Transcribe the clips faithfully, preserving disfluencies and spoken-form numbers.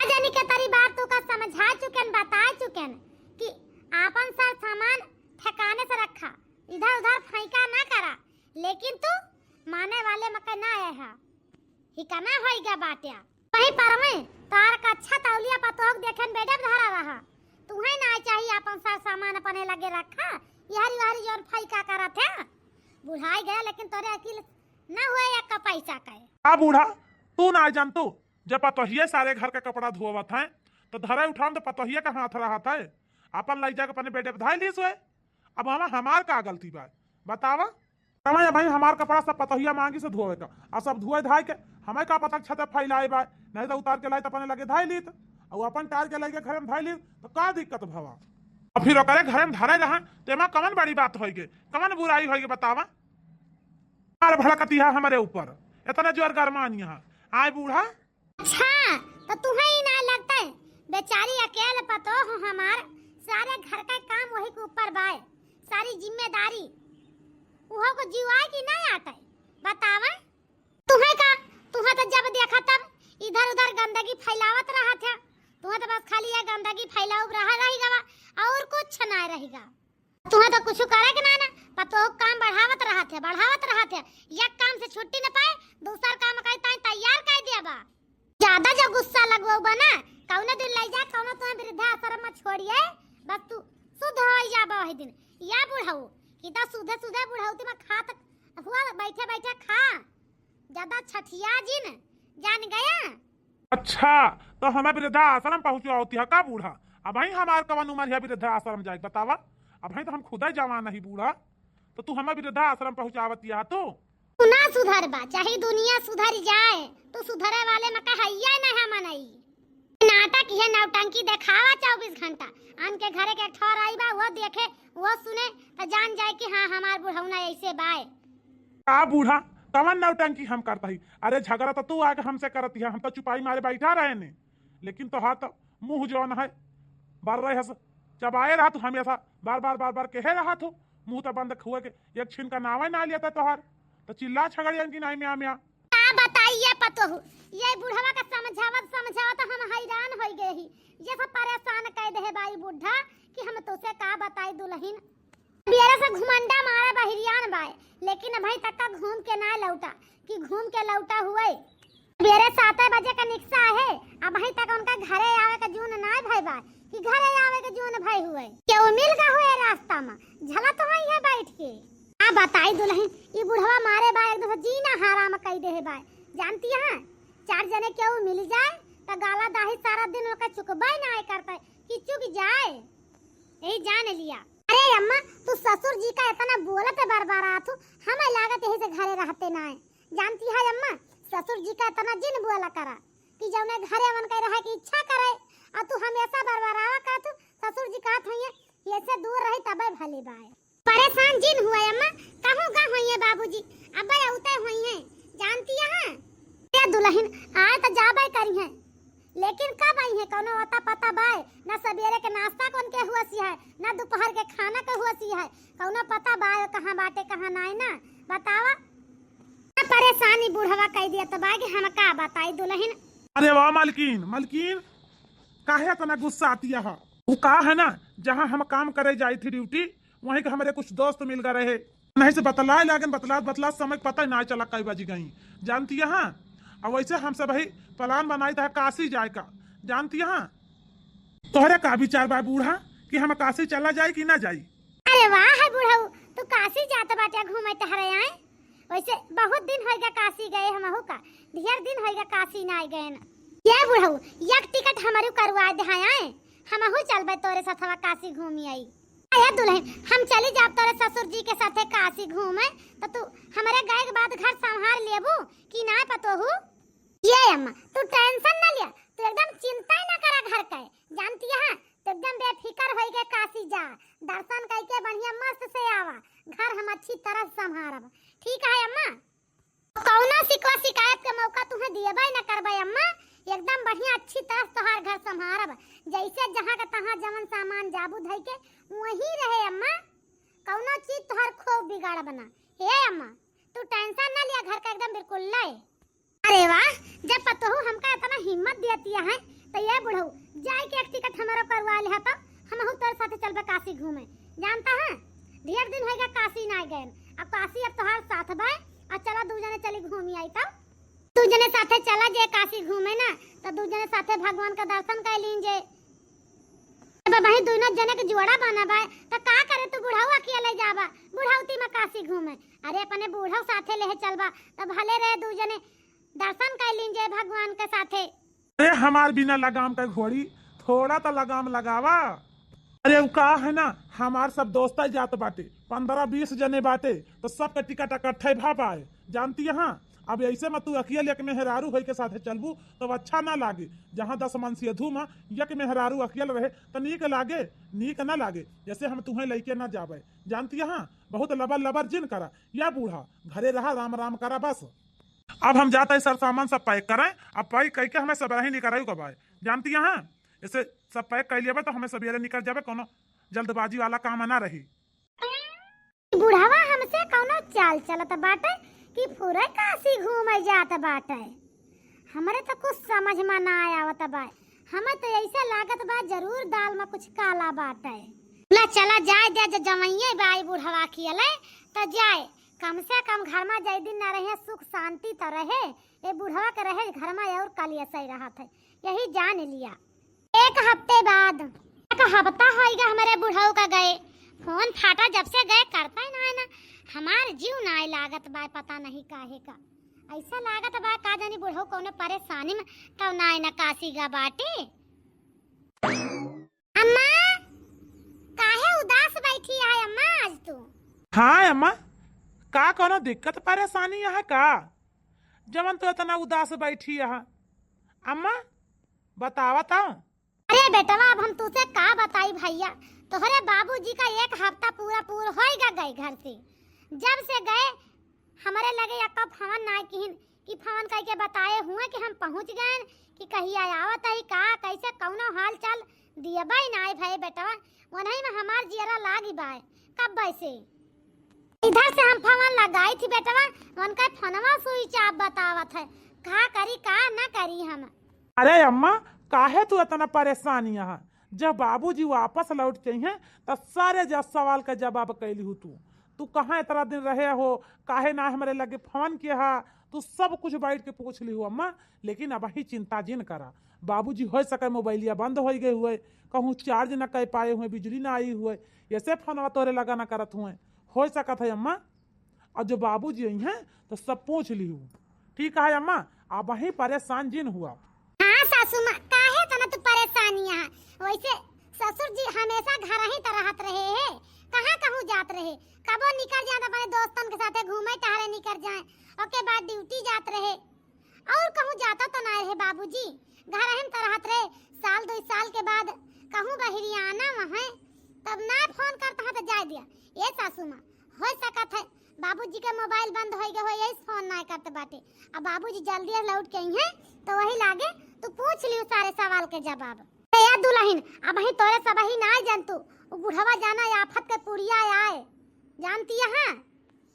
जानी के तरी बात तू का समझा चुकेन, बता चुकेन कि आपन सर सामान ठिकाने से रखा, इधर उधर फेंका ना करा, लेकिन तू माने वाले मके ना आए हा। हिकना होइगा बाट्या। वही पर में तार का अच्छा तौलिया पतोह देखेन बेडे धरा रहा। तुहे ना चाहिए आपन सर सामान अपने लगे रखा, यहरी वहरी जौन फेंका करत है। बुढ़ाई गया लेकिन तोरे अकिल ना हुए एक का पैसा का है। आ बूढ़ा, तू ना जानतू, जब पतोहिए सारे घर के कपड़ा धोवत हैं, तो धरे उठान तो पतोहिए का हाथ रहत है, अपन लई जाके अपने बेडे पे धाई लीस हुए। अब हमा हमार का गलती बा, बतावा? समय भाई हमार कपड़ा सब पतोहिया मांगी से धोवे का, आ सब धोए धाई के हमें का पता छते फैलाए बा, नहीं तो उतार के लाई तो अपने लगे धाई लीत, और अपन टार के लई के घरे में धाई लीत, तो का दिक्कत भवा? और फिर ओकरे घरे में धरे रहा, तेमा कमन बड़ी बात होइगे, कमन बुराई होइगे, बतावा? मार भड़कतिया हमरे ऊपर, इतना जोर गरमान यहाँ आए बूढ़ा। अच्छा, तो तुहे ही ना लगता है, बेचारी अकेल पतोह हमार, सारे घर का काम वही के ऊपर बाय, सारी जिम्मेदारी उहो को जीवाए की ना आटे, बतावा? तुहे का, तुहे तो जब देखा तब इधर उधर गंदगी फैलावत रहा था, तुहे तो बस खाली ये गंदगी फैलाव रहा रही गवा, और कुछ ना रही गा। तुहे तो कुछ करे के ना ना, पतोह काम बढ़ावत रहत है, बढ़ावत रहत है। एक काम से छुट्टी न पाए, दूसर काम करे ताई तैयार कर दिया बा। ज्यादा जो गुस्सा लगवाऊ बा ना, कौनो दिन लई जा, कौनो तुम्हें वृद्धाश्रम में छोड़िए, बस तू शुद्ध हो जाबा वही दिन। या बुढ़ऊ, कि तो सुधे सुधे बुढ़ऊ तुम खात हुआ बैठे बैठे खा, ज्यादा छठिया जिन, जान गया। अच्छा, तो हमें वृद्धाश्रम पहुँचवावती है का बूढ़ा? अबहीं हमार कवन उम्र है वृद्धाश्रम जाए, बतावा? अबहीं तो हम खुदे जवान नहीं बूढ़ा, तो तू हमें वृद्धाश्रम पहुँचावती है तू? तू ना सुधरबा, चाहे दुनिया सुधर जाए, तू सुधरे वाले में कहैया नहीं है मनई। नाटक ये नौटंकी देखावा चउबीस घंटा, आन के घरे के ठहर आई बा, वो देखे, वो सुने, तो जान जाए कि हाँ, हमार बुढ़ौना ऐसे बाय। का बूढ़ा, कवन नौटंकी हम करत ही? अरे झगड़ा तो तू आके हमसे करत ही, हम तो चुपाई मारे बैठा रहे ने, लेकिन तोहार तो मुँह जौन है, बर रहे हस, चबाए रहा तू हमेशा, बार बार बार बार कहे रहा तू, मुँह तो बंद हुए के एक छिन का नावे ना लिया था तोहार, तो चिल्ला छगड़ियन की नाई म्या म्या। का बताई ये पतोहू, ये बुढ़वा का समझावत समझावत हम हैरान होई गए ही। ये सब परेशान कह दे है बाई बुढ़ा कि हम तोसे का बताई दुल्हन। बियरा से घुमंडा मारे बहिरियान बाय, लेकिन अभी तक का घूम के ना लौटा कि घूम के लौटा हुए। बियरे सात बजे का निक्सा है, अबहीं तक उनका घरे आवे का जून ना भय बा कि घरे आवे का जून भय हुए। केहू मिल गा हुए रास्ता में, झला तो है बैठ के। आ बताई दुल्हन, ई बुढ़वा मारे बा एकदम से जीना हराम कई दे है बा। जानती है, चार जने केहू मिल जाए तो गाला दाही सारा दिन ओके चुकबे ना करता कि चुक जाए। यही जान लिया। अरे अम्मा, तू ससुर जी का इतना बोलत बरबरात हो, हमें लागत यही से घरे रहते ना है। जानती है अम्मा, ससुर जी का इतना जिन बोला करा कि जौने घरे मन के रहे की इच्छा करे, और तू हमेशा बरबरावा करत हो। ससुर जी कहत होइए, ये से दूर रही तबे भले बाय। परेशान जिन हुआ अम्मा, कहूँ गा होइए बाबूजी, अबे औते होइए। जानती है, ये दुल्हन आए तो जाबे करी है, लेकिन कब आई है, कौनो अता पता बाय? ना सबेरे के नाश्ता कौन के हुआ सी है, ना दोपहर के खाना के हुआ सी है, कौनो पता बाय कहाँ बाटे, कहाँ नाय ना, बतावा। ना परेशानी बुढ़वा कह दिया तो बाय कि हम का बताई दुल्हन। अरे वाह मालकिन, मालकिन, काहे इतना गुस्सा आती है? वो का है ना, जहाँ हम काम करे जाई थी ड्यूटी, वहीं के हमारे कुछ दोस्त मिल गए रहे। नहीं से बतलाए लागन, बतलात बतलात समय के पता ही ना चला कई बज गई। जानती है, अब वैसे हम सब ही प्लान बनाई था काशी जाए का। जानती है, तोहरे का विचार बा बूढ़ा कि हम काशी चला जाए कि ना जाई? अरे वाह है बुढ़ऊ, तू काशी जात बाटे घूमे टहरे आए। वैसे बहुत दिन होइगा काशी गए हमहू का, ढेर दिन होइगा काशी ना गए ना। ये बुढ़ऊ, एक टिकट हमारू करवा दे आए, हमहू चलबे तोरे साथवा काशी घूमी आई। अरे दुल्हन, हम चली जाब तोरे ससुर जी के साथे काशी घूमे, तो तू हमरे गए के बाद घर संभाल लेबू कि ना पतोहू? ये अम्मा, तू टेंशन ना लिया, तू एकदम चिंता ही ना करा घर के। जानती है, तू एकदम बेफिकर होई के काशी जा, दर्शन करके बढ़िया मस्त से आवा। घर हम अच्छी तरह से संभारब, ठीक है अम्मा? कौनो शिकवा शिकायत के मौका तुहे दियबे न करबे अम्मा। एकदम बढ़िया अच्छी तरह से तोहार घर संभारब। जैसे जहाँ के तहाँ जवन सामान जाबू धई के वहीं रहे अम्मा। कौनो चीज तोहार खूब बिगाड़ब ना। हे अम्मा, तू टेंशन ना लिया, घर का एकदम बिल्कुल ले। अरे वाह, जब पतोहू हमका इतना हिम्मत दियतिया है, तो ये बुढ़ऊ, जाए के एक टिकट हमरो करवा लिहा, तब हमहू तोरे साथे चलबे काशी घूमे। जानता है, ढेर दिन होइगा काशी ना गए, अब काशी अब तोहार साथ बा, और चला दू जने चली घूमी आई। तब दू जने साथे चला जे काशी घूमे ना, तो दू जने साथे भगवान का दर्शन कर लीन जे। अब वही दोनों जने के जोड़ा बना बा, तो का करे तू बुढ़ऊ अकेले जाबा बुढ़ौती में काशी घूमे? अरे अपने बुढ़ऊ साथे लेहे चलबा, तो भले रहे दू जने दर्शन कर लीन जे भगवान के साथे। अरे हमार बिना लगाम के घोड़ी, थोड़ा तो लगाम लगावा। अरे उ का है ना, हमार सब दोस्त जात बाटे, पन्द्रह बीस जने बाटे, तो सबके टिकट इकट्ठे भा पाए। जानती है, अब ऐसे में तू अकेल एक मेहरारू होई के साथे चलबू, तब अच्छा ना लागे। जहाँ दस मन से धूम एक मेहरारू अकेल रहे, तो नीक लागे? नीक ना लागे। जैसे हम तुहें लइके ना जाबे। जानती है, बहुत लबर लबर जिन करा। या बूढ़ा, घरे रहा, राम राम करा बस। अब हम जात ही सर सामान सब पैक करें, अब पैक करके हमें सब रही निकराई का बाय। जानती है, इसे सब पैक कर लिया तो हमें सवेरे निकल जाबे, कोनो जल्दबाजी वाला काम ना रही। बुढ़वा हमसे कौनो चाल चलत बाटे कि पूरे काशी घूमे जात बाटे। हमरे तो कुछ समझ में ना आवत बा। हमें तो ऐसा लागत बा जरूर दाल में कुछ काला बाटे। ला चला जाए दे, ज-, जवइये बाई बुढ़वा कियले त जाए। कम से कम घर में जय दिन ना रहे, सुख शांति तो रहे। ए बुढ़वा के रहे घर में और कलिया सही रहत है, यही जान लिया। एक हफ्ते बाद, एक हफ्ता होइगा हमरे बुढ़ऊ का गए। फोन फाटा जब से गए करता ही ना है ना। हमार जीव ना लागत बा, पता नहीं काहे का। ऐसा लागत बा का जानी बुढ़ऊ कौनो परेशानी में तब ना है ना काशी गा बाटे। अम्मा, काहे उदास बैठी है अम्मा आज तू? हाँ अम्मा, का कौनो दिक्कत परेशानी है का, जवन तू इतना उदास बैठी है? अम्मा, बतावा तो। अरे बेटवा, अब हम तुसे का बताई भैया, तोहरे बाबूजी का एक हफ्ता पूरा पूर होइगा गए घर से। जब से गए, हमरे लगे एको फोन ना किहिन कि फोन करके बताए हुए कि हम पहुँच गए, कि कहिया आवत है, का, कैसे, कौनो हाल चाल दियबे ना भए बेटवा। वनही में हमार जियरा लागी बाय, कब से इधर से हम फोन लगाई थी बेटवा, उनका फोनवा स्विच ऑफ बतावत है। का करी, का ना करी हम। अरे अम्मा, काहे तू इतना परेशान यहाँ? जब बाबूजी वापस लौट के हैं, त सारे जब सवाल का जवाब कैली हूँ तू। तू कहाँ इतना दिन रहे हो, काहे ना हमरे लगे फोन किया हा, तू सब कुछ बैठ के पूछ ली हो अम्मा। लेकिन अब ही चिंता जिन करा, बाबूजी हो सके मोबाइलिया बंद हो गए हुए, कहूँ चार्ज न कर पाए हुए, बिजली ना आई हुए, ऐसे फोनवा तोरे लगा ना करत हुए। हो सकत है अम्मा, और जो बाबूजी आई हैं तो सब पूछ लिहू। ठीक है अम्मा, अब ही परेशान जिन हुआ। हाँ सासू माँ, काहे तना तू परेशान यहाँ? वैसे ससुर जी हमेशा घर ही तो रहत रहे हैं, कहाँ कहूँ जात रहे? कबो निकल जाए अपने दोस्तन के साथे घूमे टहरे निकल जाए, ओके बाद ड्यूटी जात रहे। और कहूँ जाता तो ना रहे बाबूजी, घर ही में तो रहत रहे। साल दो साल के बाद कहूँ बहरियाना वहाँ, तब ना फोन करता है तो जाए दिया। ये सासू माँ, हो सकत है बाबूजी के मोबाइल बंद हो गए हो, यही फोन ना करते बाटे। अब बाबूजी जल्दी लौट के आई हैं तो वही लागे तू पूछ लियो सारे सवाल के जवाब। ए दुल्हन, अब ही तोरे सब ही ना जानतू, वो बुढ़वा जाना आफत के पुड़िया आए, जानती है? हाँ?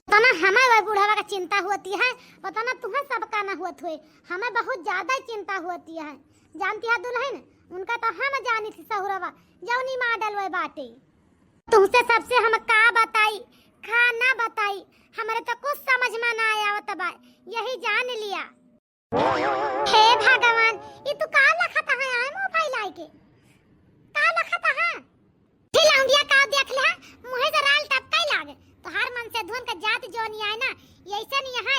उतना हमें वह बुढ़वा का चिंता होती है, उतना तुम्हें सबका ना होत हुए। हमें बहुत ज्यादा ही चिंता होती है, जानती है दुल्हन? उनका तो हम जानी थी सहुरवा, जौनी माँ डलवे बाटे। तुमसे सबसे हम का बताई, का ना बताई, हमरे तो कुछ समझ में ना आवत बा, यही जान लिया। हे भगवान, ई तू का लखत है आए मोबाइल आए के? का लखत है? ही लौंडिया का देख ले, मुँहे से राल टपकाई लागे। तोहार मन से धुन का जात जोनी आए ना, ऐसे नहीं है।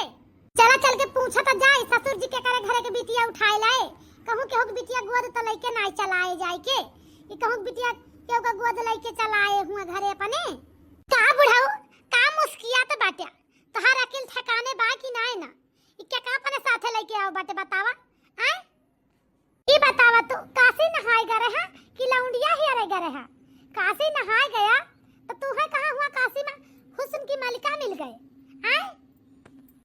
चला चल के पूछा तो जाए, ससुर जी के करे घरे के बिटिया उठाए लाए। कहूँ केहू के बिटिया गोद तो लइके ना चलाए जाए के। ई कहूँ के बिटिया केहू का गोद लइके चलाए हुए घरे अपने। का बुढ़ऊ, का मुस्कियात बाट्या? तोहार अकिल ठिकाने बा कि नाय ना? ई के का अपने साथे लइके आओ बाटे बतावा? आय? ई बतावा तू, काशी नहाए गए रहा कि लौंडिया ही अरे गए रहा? काशी नहाए गया तो तू है कहाँ हुआ काशी में हुस्न की मलिका मिल गए? आय?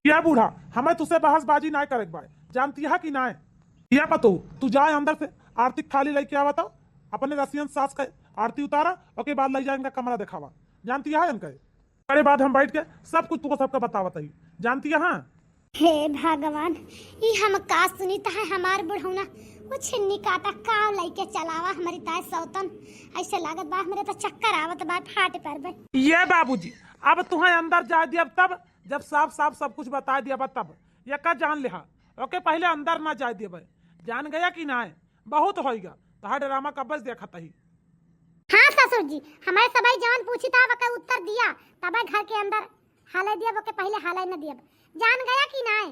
या बूढ़ा, हमें तुसे बहसबाजी नाय करे के बाय, जानती है कि नाय? या पतो, तू जाए अंदर से आरती थाली लइके आवा तो, अपने रसियन सास का आरती उतारा, ओके बाद लइ जाए इनका कमरा देखावा, जानती है इनका? ओकरे बाद हम बैठ के सब कुछ तुमको सबका बतावत ही, जानती है? हाँ, हे भगवान, ई हम का सुनित है, हमार बुढ़ौना वो छिन्नी काटा काव लइके चलावा हमरी ताय सौतन। ऐसे लागत बा हमरे तो चक्कर आवत बा, फाट परबे। ये बाबूजी, अब तुहें अंदर जाए दियब तब, जब साफ साफ सब कुछ बताए दियब तब। ये का जान लिहा, ओके पहले अंदर ना जाए दियब। जान गया कि नाय? बहुत होइगा, तहार ड्रामा कब्बे से देखत ही। हाँ ससुर जी, हमरे सबई जवन पूछी था ओके उत्तर दिया, तबे घर के अंदर हाले दियब, ओके पहले हाले न दियब। जान गया कि नाय?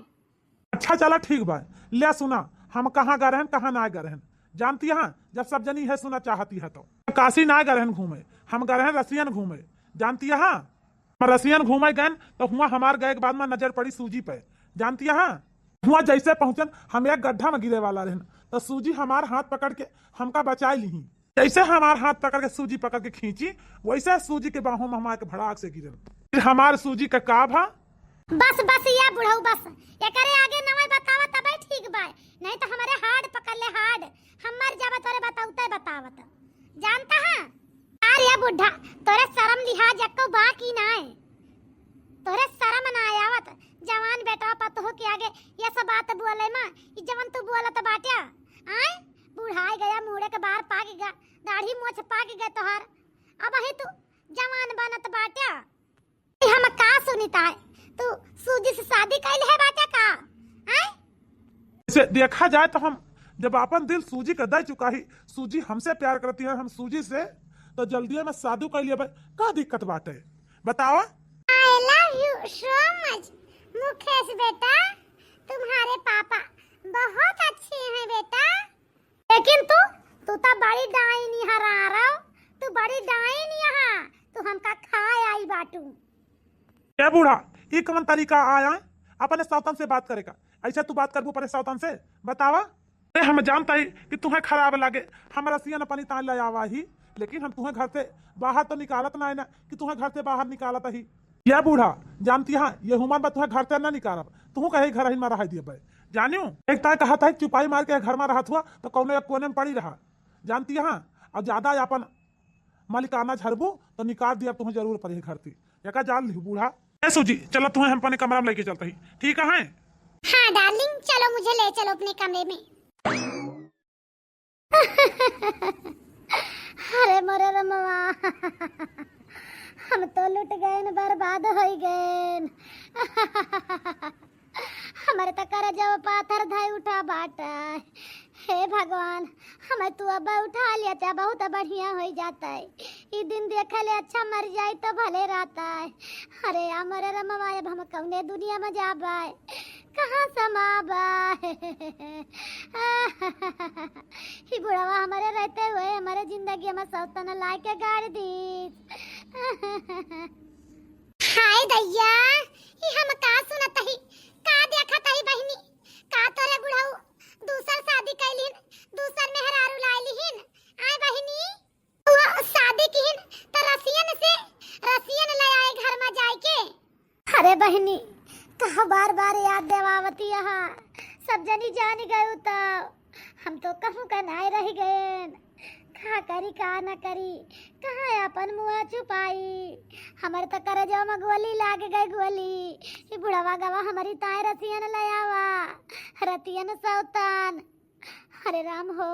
अच्छा चला ठीक बा, ले सुना, हम कहाँ गए रहन, कहाँ ना गए रहन। जानती है, जब सब जनी है सुना चाहती है तो। काशी ना गए रहन घूमे, हम गए रहन रसियन घूमे। जानती है, हम रसियन घूमे गए तो हुआ हमार गए के बाद में नजर पड़ी सूजी पे। जानती है, हुआ जैसे पहुँचन हम एक गड्ढा में गिरे वाला रहन, तो सूजी हमार हाथ पकड़ के हमका बचाई लिही। जैसे हमार हाथ पकड़ के सूजी पकड़ के खींची, वैसे सूजी के बाहों में हमार के भड़ाक से गिरल। फिर हमार सूजी का का भा? बस बस ये बुढ़ऊ बस, एकरे आगे नवई बतावा तबे ठीक बा, नहीं तो हमारे हाड पकड़ ले हाड, हम मर जाबे तोरे बतावते बतावत। जानता है? अरे बुढ़ा, तोरे शरम लिहाज एको बा की नाय? तोरे शरम ना आवत? जवान बेटवा पतोह के आगे ये सब बात बोले मा, ई जवन तू बोलत बाट्या, आय? बुढ़ाई गया, मूड़े के बार पाक गया, दाढ़ी मोछ पाक गए तोहार, अब ही तू जवान बनत बाट्या। ई हम का सुनित है, तू सूजी से शादी कैले है बाट्या का? आय? इसे देखा जाए तो हम जब अपन दिल सूजी का दे चुका ही, सूजी हमसे प्यार करती है, हम सूजी से तो जल्दी में शादी कर लिए भाई, का दिक्कत बाटे? बतावा। I love you so much मुकेश बेटा, तुम्हारे पापा बहुत अच्छे हैं बेटा। लेकिन तू, तू तो बड़ी डाइन यहाँ रहा रहो, तू बड़ी डाइन यहाँ, तू हमका खाए आई बाटू। ए बूढ़ा, ई कवन तरीका आया है? अपने सौतन से बात करे का, ऐसे तू बात करबू अपने सौतन से? बतावा। अरे हम जानता ही कि तुहें खराब लागे, हम रसियन अपनी तान ले आवा ही, लेकिन हम तुहें घर से बाहर तो निकालत ना है ना कि तुहें घर से बाहर निकालत ही। या बूढ़ा, जानती हाँ, ये हुमन बा तुहें घर से ना निकालब, तुहूँ कहे घर ही में रह दिए बे। जानियो, एक ताय कहा था कि चुपाई मार के घर में रहत हुआ तो कौनो एक कोने में पड़ी रहा। जानती हाँ, और ज्यादा अपन मलिकाना झरबू तो निकाल दिया तुहें जरूर पड़ी घर थी। एका जान लिहू बूढ़ा। ए सूजी, चला तुहें हम अपने कमरा में लेके चलता ही, ठीक है? हाँ डार्लिंग, चलो मुझे ले चलो अपने कमरे में। अरे मोरे रमवा, हम तो लुट गएन, बर्बाद होई गएन। हमरे त करजवा पाथर धई उठा बाटा। हे भगवान, हमें तू अब उठा लिया, बहुत बढ़िया होई जाता है। ई दिन देखे ले अच्छा मर जाई तो भले रहता है। अरे हमरे रमवा, अब हम कौने दुनिया में जाबे? कहाँ समाबे? ई बुढ़वा हमरे रहते हुए हमरे जिंदगी में सौतन लाइके गाड़ दीस। हाय दैया, ई हम का सुनत ही, का देखत ही बहिनी? का तोरे बुढ़ऊ दूसर शादी कैलिन, दूसर मेहरारू लाइ लिहिन? आय बहिनी, वो शादी किहिन त रसियन से, रसियन ले आए घर में जाए के। अरे बहिनी, कहा बार बार याद देवावती यहाँ, सब जनी जान गए तो हम तो कहूँ का नाय रह गएन। का करी का न करी, कहाँ अपन मुँह छुपाई? हमर त करजवा में गोली लाग गई गोली। ई बुढ़वा गवा हमरी ताय रसियन ले आवा, रतियन सौतन। अरे राम हो,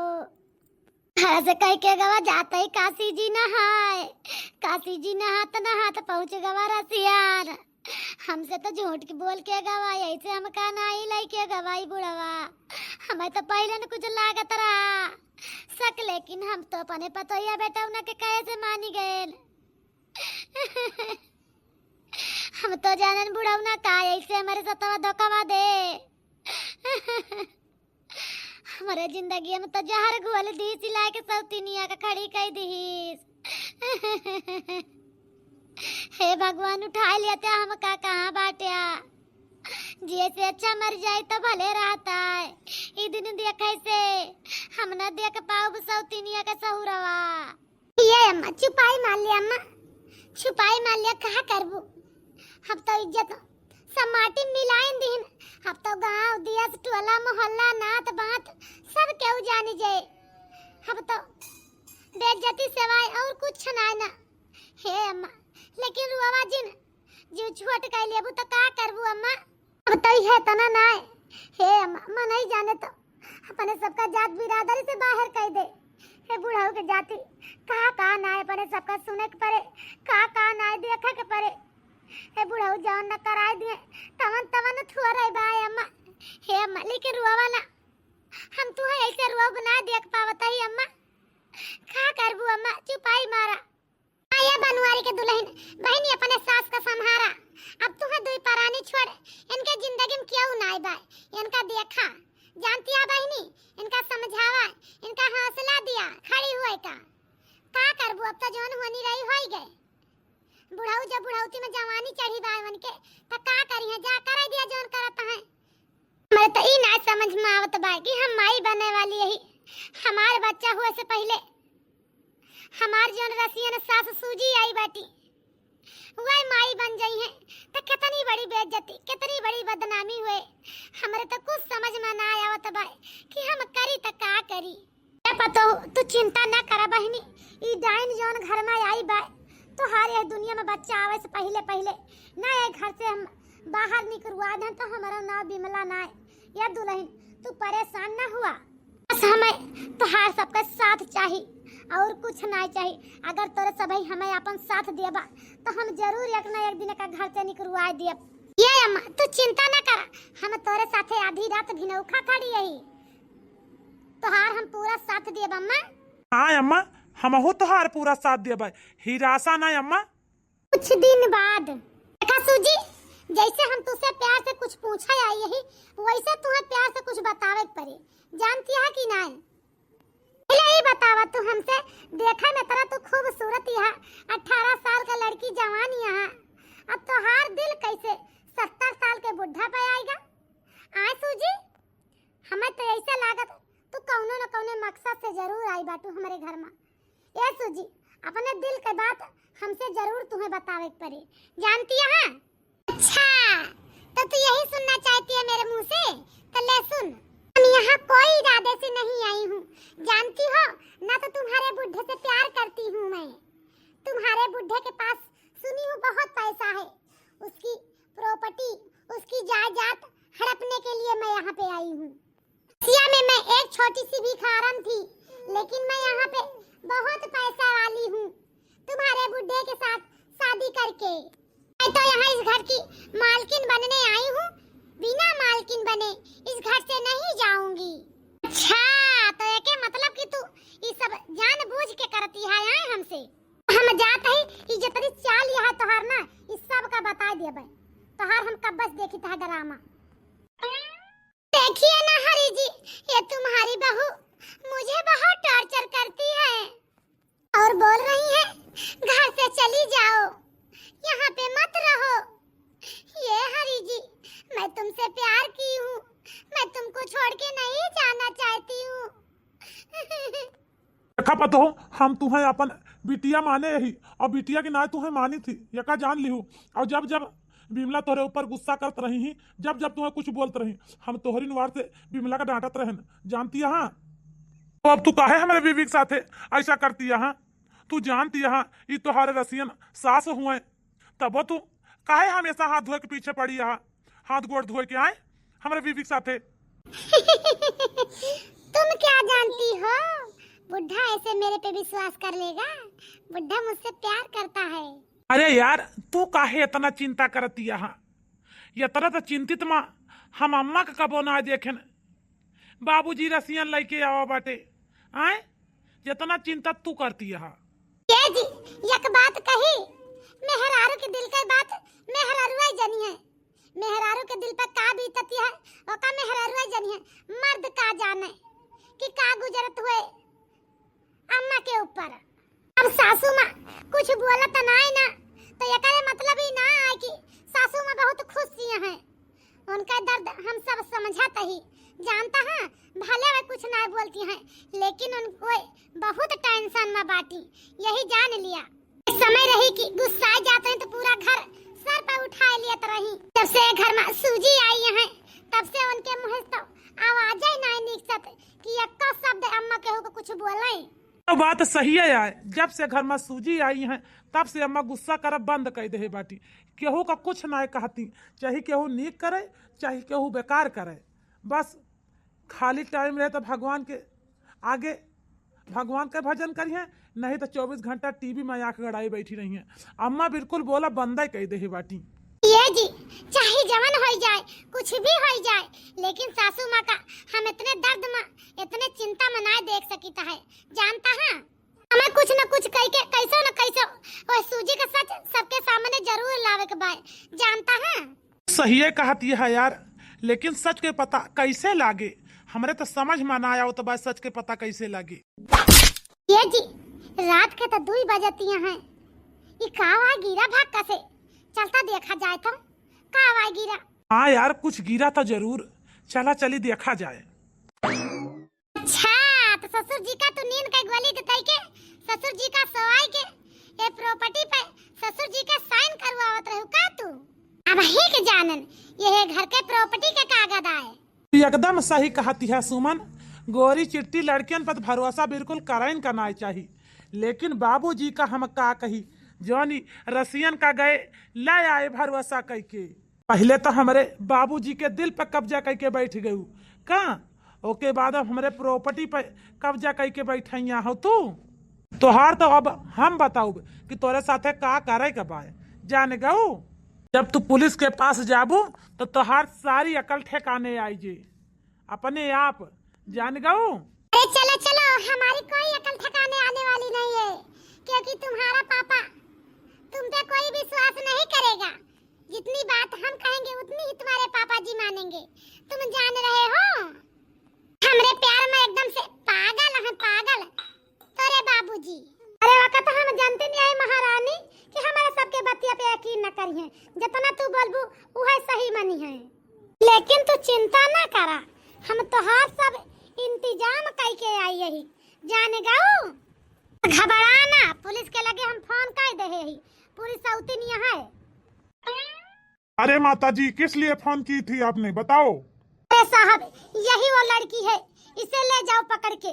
घर से कह के गवा जाते ही काशी जी नहाए, काशी जी नहात नहात पहुँच गवा रसियन। हमसे तो झूठ के बोल के गवा, ऐसे हमका नाई लइके गवा ई बुढ़वा। हमें तो पहले न कुछ लागत रहा शक, लेकिन हम तो अपने पतोहिया बेटौना के कहे से मानी गएन। हम तो जानन बुढ़ौना का ऐसे हमरे सतवा धोखवा दे। हमरे जिंदगी में तो जहर घोल दीस, लाइके सौतिनिया के खड़ी कई दीस। हे भगवान, उठाई लिया त्या हमका कहाँ बाट्या। जिए से अच्छा मर जाई तो भले रहता है। ई दिन देखे से हम न देख पाउब सौतिनिया के सहुरवा। ये अम्मा, छुपाई मार लिया अम्मा, छुपाई मार लिया, कहा करबू? हम तो इज्जत सब माटी मिलाइन दीन। अब तो गांव, देश, टोला, मोहल्ला, नात, बात सब केहू जानी जाए। अब तो बेइज्जती सिवाय और कुछ ना ना। हे अम्मा, लेकिन रुआवा जिन, जीव छोट कह लेबू तो का करबू अम्मा? अब तो यह तना ना है। हे अम्मा, मनई जाने तो अपने सबका जात बिरादरी से बाहर कइ दे। हे बुढ़ऊ के जाति, का का ना है, अपने सबका सुने के परे, का का ना है, देखे के परे। हे बुढ़ऊ जवन न कराए दिए, तवन तवन थुआ रही बा अम्मा। हे अम्मा, लेकिन रोवा ना, हम तुहे ऐसे रोब ना देख पावत ही अम्मा। का करबू अम्मा, चुपाई मारा। आ ये बनवारी के दुलहिन, बहिनी अपने सास का सम्हारा। अब तुहे दुई परानी छोड़, इनके जिंदगी में केहू नाई बा, इनका देखा। जानतिया बहिनी, इनका समझावा, इनका हौसला दिया, खड़ी हुए का। का करबू, अब तो जौन होनी रही होई गए। बुढ़ऊ जब बुढ़ौती में जवानी चढ़ी बा उनके, त का करिहे, जा करे दिया जौन करत हैं। हमरे त ई ना समझ में आवत बा कि हम माई बने वाली यही, हमार बच्चा हुए से पहिले हमार जौन रसियन सास सूजी आई बाटी, वह माई बन जाई है, त कितनी बड़ी बेइज्जती, कितनी बड़ी बदनामी हुए। हमरे त कुछ समझ में ना आवत बा कि हम करी त का करी। ए पतोह, तू चिंता न करा बहिनी, ई डाइन जौन घर में आई बा, तोहार यह दुनिया में बच्चा आवे से पहिले पहिले ना ये घर से हम बाहर निकलवा दें तो हमारा नाम बिमला ना है। या दुलहिन, तू परेशान न हुआ, बस हमें तोहार सबका साथ चाही और कुछ ना चाही। अगर तोरे सबही हमें अपन साथ देबा तो हम जरूर एक ना एक दिन का घर से निकलवा देब। ये अम्मा, तू चिंता न करा, हम तोरे साथे आधी रात भिनौखा खड़ी यही। तोहार हम पूरा साथ देब अम्मा। हाँ अम्मा, हमहू तोहार पूरा साथ देबै, हिरासा ना अम्मा। कुछ दिन बाद। देखा सूजी, जैसे हम तुझसे प्यार से कुछ पूछे आई यही, वैसे तुहे प्यार से कुछ बतावे के पड़े, जानती है कि नहीं? पहले ही बतावा तू हमसे, देखा में तरह तू खूबसूरत यहाँ, अठारह साल का लड़की जवान यहाँ, अब तोहार दिल कैसे सत्तर साल के बुढ़ा पे आएगा? आए सूजी, हमें तो ऐसा लागत तू कौनो न कौनो मकसद से जरूर आई बाटू हमरे घर में। ए सूजी, अपने दिल के बात हमसे जरूर तुम्हें बतावे के पड़ी, जानती है? अच्छा, तो तू यही सुनना चाहती है मेरे मुंह से? तो ले सुन, हम यहाँ कोई इरादे से नहीं आई हूँ, जानती हो ना, तो तुम्हारे बुढ़े से प्यार करती हूँ मैं। तुम्हारे बुढ़े के पास सुनी हूँ बहुत पैसा है, उसकी प्रॉपर्टी, उसकी जायदाद हड़पने के लिए मैं यहाँ पे आई हूँ। एशिया में मैं एक छोटी सी भिखारन थी, लेकिन मैं यहाँ पे बहुत पैसा वाली हूँ, तुम्हारे बुढ़े के साथ शादी करके। मैं तो यहाँ इस घर की मालकिन बनने आई हूँ, बिना मालकिन बने इस घर से नहीं जाऊंगी। अच्छा, तो एके मतलब कि तू ई सब जानबूझ के करती है, हैं, हमसे? हम जात ही, ई जितनी चाल यहाँ तोहार ना, ई सब का बता देबे। तोहार हम कब्बस देखी तोहार ड्रामा। देखिए ना हरी जी, ये तुम्हारी बहू मुझे बहुत टॉर्चर करती है और बोल रही है, "घर से चली जाओ, यहाँ पे मत रहो।" ये हरी जी, मैं तुमसे प्यार की हूँ, मैं तुमको छोड़ के नहीं जाना चाहती हूँ। देखा पतोह, हम तुहें अपन बिटिया माने यही, और बिटिया के नाय तुहें मानी थी, यका जान लिहू। और जब जब बिमला तोहरे ऊपर गुस्सा करत रही ही, जब जब तुहें कुछ बोलत रही, हम तोहरी नुआर से बिमला का डांटत रहन, जानती है? तो अब तू काहे हमरे बीवी के साथे ऐसा करती है? तू जानती है, ई तोहारे रसियन सास हुए, तबो तू काहे हमेशा हाथ धोए के पीछे पड़ी है? हाथ गोड़ धोए के आए हमरे बीवी के साथे। तुम क्या जानती हो, बुढ़ा ऐसे मेरे पे विश्वास कर लेगा? बुढ़ा मुझसे प्यार करता है। अरे यार, तू काहे इतना चिंता करती यहाँ? इतना तो चिंतित माँ हम अम्मा का कबो ना देखेन। बाबूजी रसियन लइके आवा बाटे, आए? जितना चिंता तू करती यहाँ। ए जी, एक बात कही, मेहरारू के दिल के बात मेहरारुआ जनी है। मेहरारू के दिल पर का बीतती है, ओका मेहरारुआ जनी है। मर्द का जाने कि का गुजरत हुए अम्मा के ऊपर। अब सासू माँ कुछ बोलत नाय ना, तो एकरे मतलब ही ना आए कि सासू माँ बहुत खुश ही हैं। उनका दर्द हम सब समझत ही, जानता है, भले वे कुछ ना बोलती हैं, लेकिन उनको बहुत टेंशन में बाटी, यही जान लिया। एक समय रही कि गुस्सा जाते हैं तो पूरा घर सर पर उठा लियत रही। जब से घर में सूजी आई है, तब से उनके मुँह से तो आवाज ही नहीं निकसत कि एक्को शब्द अम्मा केहू को कुछ बोले। तो बात सही है यार, जब से घर में सूजी आई है, तब से अम्मा गुस्सा करब बंद कर दे बाटी। केहू का कुछ ना कहती, चाहे केहू नीक करे, चाहे केहू बेकार करे। बस खाली टाइम रहे तो भगवान के आगे, भगवान के भजन करिहें, नहीं तो चउबीस घंटा टीवी में आंख गड़ाई बैठी रही हैं। अम्मा बिल्कुल बोला बंदा ही कह दे बाटी। ये जी, चाहे जवन हो जाए, कुछ भी हो जाए, लेकिन सासू माँ का हम इतने दर्द में, इतने चिंता में ना देख सकित है, जानता है? हमें कुछ न कुछ कह के, कैसो न कैसो, वो सूजी का सच सबके सामने जरूर लावे के बाय, जानता है? सहिए कहती है यार, लेकिन सच के पता कैसे लागे? हमरे तो समझ में ना आवत बा, सच के पता कैसे लागे? ये जी, रात के तो दुई बजतिया हैं। ई का हुआ गिरा भाग कसे? चलता देखा जाए तो। का हुआ गिरा? हाँ यार, कुछ गिरा तो जरूर। चला चली देखा जाए। अच्छा, तो ससुर जी का तू नींद के गोली देताई के, ससुर जी का सोवाई के, ये प्रॉपर्टी पे ससुर जी का साइन करवावत रहू का तू? अब ही के जानन, ये घर के प्रॉपर्टी के कागज आए। एकदम सही कहती है सुमन, गोरी चिट्टी लड़कियन पर भरोसा बिल्कुल करइन का नाय चाही, लेकिन बाबूजी का हम का कही, जौन ई रसियन का गए ले आए भरोसा कइके। पहिले तो हमरे बाबूजी के दिल पर कब्जा कइके बैठ गयू का, ओके बाद अब हमरे प्रॉपर्टी पर कब्जा कइके बैठैया हो तू। तोहार तो अब हम बताउब कि तोरे साथे का करे के बाय, जान गऊ। जब तू पुलिस के पास जाबू तो तोहार सारी अकल ठिकाने आई जे अपने आप, जान गऊ। अरे चलो चलो, हमारी कोई अकल ठिकाने आने वाली नहीं है, क्योंकि तुम्हारा पापा तुम पे कोई विश्वास नहीं करेगा। जितनी बात हम कहेंगे उतनी ही तुम्हारे पापा जी मानेंगे, तुम जान रहे हो। हमरे प्यार में एकदम से पागल हैं, पागल तोरे बाबूजी। अरे वक्त हम जानते नहीं है महारानी कि हमारे सबके बतिया पे यकीन न करिए, जितना तू बोलबू उहे सही मनी है। लेकिन तू चिंता ना करा, हम तोहार सब इंतजाम कइके आई यही, जान गऊ। घबरा ना, पुलिस के लगे हम फोन कर दे ही, पूरी सौतिन यहाँ है। अरे माता जी, किस लिए फोन की थी आपने, बताओ। अरे साहब, यही वो लड़की है, इसे ले जाओ पकड़ के।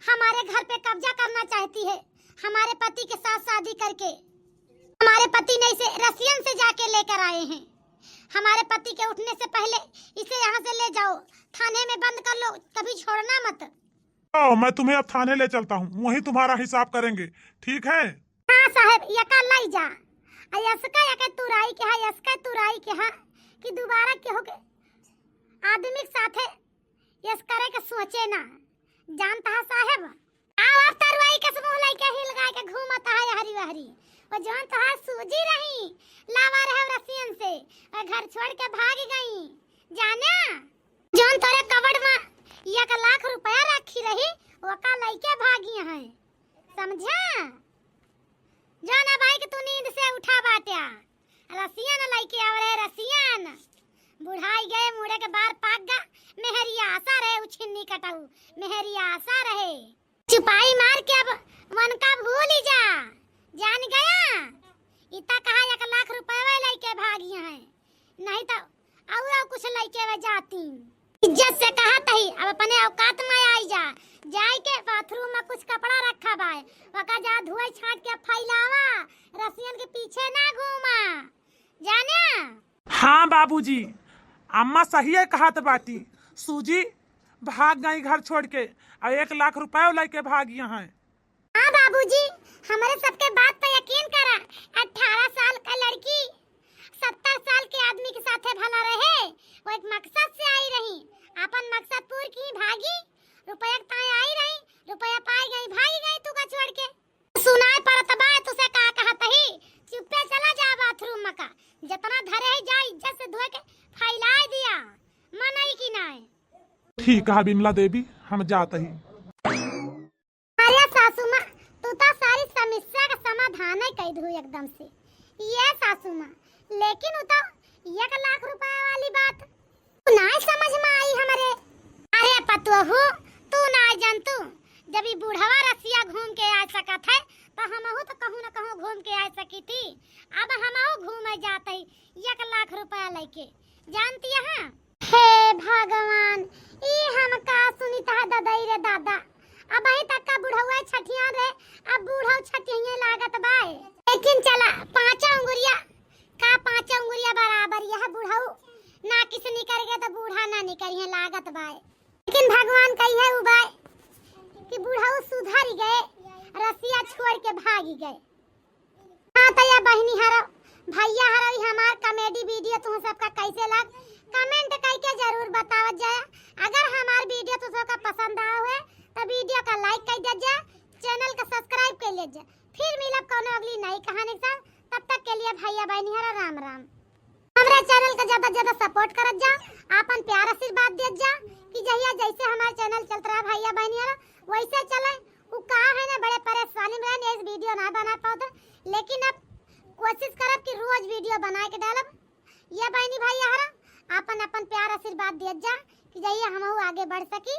हमारे घर पे कब्जा करना चाहती है, हमारे पति के साथ शादी करके। हमारे पति ने इसे रसियन से जाके लेकर आए हैं। हमारे पति के उठने से पहले इसे यहाँ से ले जाओ, थाने में बंद कर लो, कभी छोड़ना मत। आओ, मैं तुम्हें अब थाने ले चलता हूँ, वहीं तुम्हारा हिसाब करेंगे, ठीक है? हाँ साहब, यका लाई जा। आ यसका यका तुराई के हा, यसका तुराई के हा कि दोबारा केहू के आदमी के साथे यस करे के सोचे ना। जानता है साहब, आओ अब तरुआई के समूह लइके हिल गाय के घूमत है हरी वहरी। वो जौन तोहार सूजी रही, लावा रहे रसियन से, वो घर छोड़ के भाग गई। जाना, जौन तोरे कबड़ में एक लाख रुपया रखी रही, ओका लइके भागी हैं। समझा? जौन अब आई के तू नींद से उठा बाट्या, रसियन लइके आव रहे, रसियन। बुढ़ाई गए, मुड़े के बार पाक गा, मेहरी आशा रहे, उछिन्नी कटाऊ, मेहरी आशा रहे। चुपाई मार के अब मन का भूल ही जा, जान गया। इतना कहा एक लाख रुपया लइके भागी हैं, नहीं तो और, और कुछ लइके वे जाती। इज्जत से कहत ही, अब अपने औकात में आई जा। जाए के बाथरूम में कुछ कपड़ा रखा बाय, वका जा धोए छाट के फैलावा, रसियन के पीछे ना घूमा, जाना? हाँ बाबूजी, अम्मा सही है कहत बाटी। सूजी भाग गई घर छोड़ के, और एक लाख रुपया लइके भागी हैं। हाँ बाबूजी, हमरे सबके बात पे यकीन करा। अठारह साल का लड़की सत्तर साल के आदमी के साथे भला रहे, वो एक मकसद से आई रही, अपन मकसद पूर की भागी, रुपया के ताई आई रही, रुपया पाई गई, भागी गई तू का छोड़ के। सुनाई पड़त बा तुसे का कहत ही, चुप्पे चला जा बाथरूम में का, जितना धरे है जा इज्जत से धोए के फैलाए दिया, मनई की नाय। ठीक है बिमला देवी, हम जात ही। अरे सासू माँ, तू तो सारी समस्या का समाधान ही कई दू एकदम से। ये सासू माँ, लेकिन वो तो एक लाख रुपया वाली बात तू ना समझ में आई हमरे। अरे पतोहू, तू ना जानतू, जब ई बुढ़वा रसिया घूम के आ सकत है, तो हमहू तो कहूँ न कहूँ घूम के आ सकी थी। अब हमहू घूमे जात ही एक लाख रुपया लइके, जानती है? हे भगवान, ई हम का सुनित है ददई रे दादा। अबहीं तक का बुढ़वा छठिया सुधर गए, रसिया छोड़ के भाग गए। हाँ, तो ये बहिनी हरो, भैया हरो, ई हमार comedy video तुम सबका कैसे लग, comment करके जरूर बतावत जाए। अगर हमार video तुम सबका पसंद आवा हुए, तो video का like कर दे जाए, channel का subscribe कर ले जाए। फिर मिलब कौनो अगली नई कहानी के साथ, तब तक के लिए भैया बहिनी हरो, राम राम। हमरे channel का ज्यादा से ज्यादा support करत जा, आपन प्यार आशीर्वाद देत जा कि जहिया जैसे हमार channel चलत रहा भैया बहिनी हरो, वैसे चले। उ का है ना, बड़े परेशानी में रहन, इस video ना बना पावत, लेकिन अब कोशिश करब कि रोज video बना के डालब। ये बहिनी भैया हरो, आपन आपन प्यार आशीर्वाद देत जा कि जहिया हमहू आगे बढ़ सकी।